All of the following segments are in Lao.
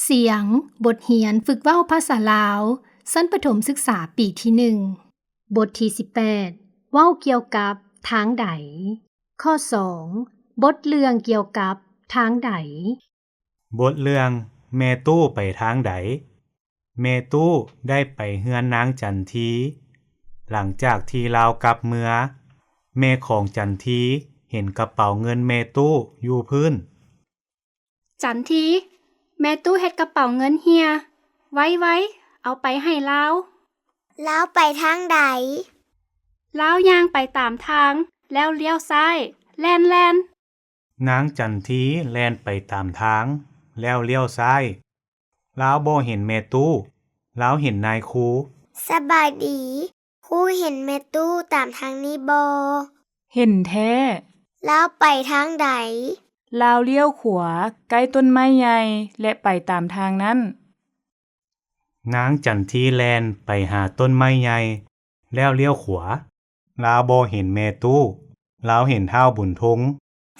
ສຽງ ບົດຮຽນຝຶກເວົ້າພາສາລາວ ຊັ້ນປະຖົມສຶກສາປີທີໜຶ່ງ ບົດທີສິບແປດ ເວົ້າກ່ຽວກັບທາງໃດ. ຂໍ້ສອງ ບົດເລື່ອງກ່ຽວກັບທາງໃດ. ບົດເລື່ອງ ແມ່ຕູ້ໄປທາງໃດ? ແມ່ຕູ້ໄດ້ໄປເຮືອນນາງຈັນທີ ຫຼັງຈາກທີ່ລາວກັບເມືອ. ແມ່ຂອງຈັນທີເຫັນກະເປົາເງິນແມ່ຕູ້ຢູ່ພື້ນ. ຈັນທີ, ແມ່ຕູ້ເຮັດກະເປົາເງິນເຫ່ຍ. ໄວໆ, ເອົາໄປໃຫ້ລາວ. ລາວໄປທາງໃດ? ລາວຍ່າງໄປຕາມທາງ ແລ້ວລ້ຽວຊ້າຍ. ແລ່ນ, ແລ່ນ. ນາງຈັນທີແລ່ນໄປຕາມທາງ ແລ້ວລ້ຽວຊ້າຍ. ລາວບໍ່ເຫັນແມ່ຕູ້, ລາວເຫັນນາຍຄູ. ສະບາຍດີ. ຄູເຫັນແມ່ຕູ້ຕາມທາງນີ້ບໍ່? ເຫັນແທ້. ລາວໄປທາງໃດ? ລາວລ້ຽວຂວາໃກ້ຕົ້ນໄມ້ໃຫຍ່ ແລະ ໄປຕາມທາງນັ້ນ. ນາງຈັນທີແລ່ນໄປຫາຕົ້ນໄມ້ໃຫຍ່ ແລ້ວລ້ຽວຂວາ. ລາວບໍ່ເຫັນແມ່ຕູ້, ລາວເຫັນທ້າວບຸນທົງ.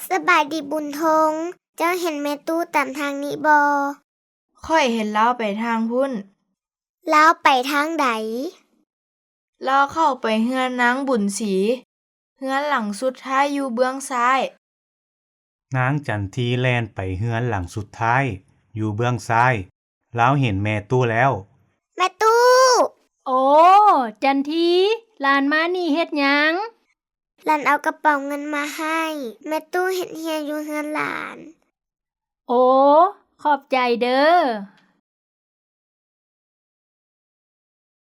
ສະບາຍດີບຸນທົງ, ເຈົ້າເຫັນແມ່ຕູ້ຕາມທາງນີ້ບໍ່? ຂ້ອຍເຫັນລາວໄປທາງພຸ້ນ. ລາວໄປທາງໃດ? ລາວເຂົ້າໄປເຮືອນນາງບຸນສີ, ເຮືອນຫຼັງສຸດທ້າຍຢູ່ເບື້ອງຊ້າຍ. ນາງຈັນທີແລ່ນໄປເຮືອນຫຼັງສຸດທ້າຍຢູ່ເບື້ອງຊ້າຍ. ລາວເຫັນແມ່ຕູ້ແລ້ວ. ແມ່ຕູ້! ໂອ້, ຈັນທີ, ຫຼານມານີ້ເຮັດຫຍັງ? ຫຼານເອົາກະເປົາເງິນມາໃຫ້. ແມ່ຕູ້ເຮັດເຫ່ຍຢູ່ເຮືອນຫຼານ. ໂອ້, ຂອບໃຈເດີ້.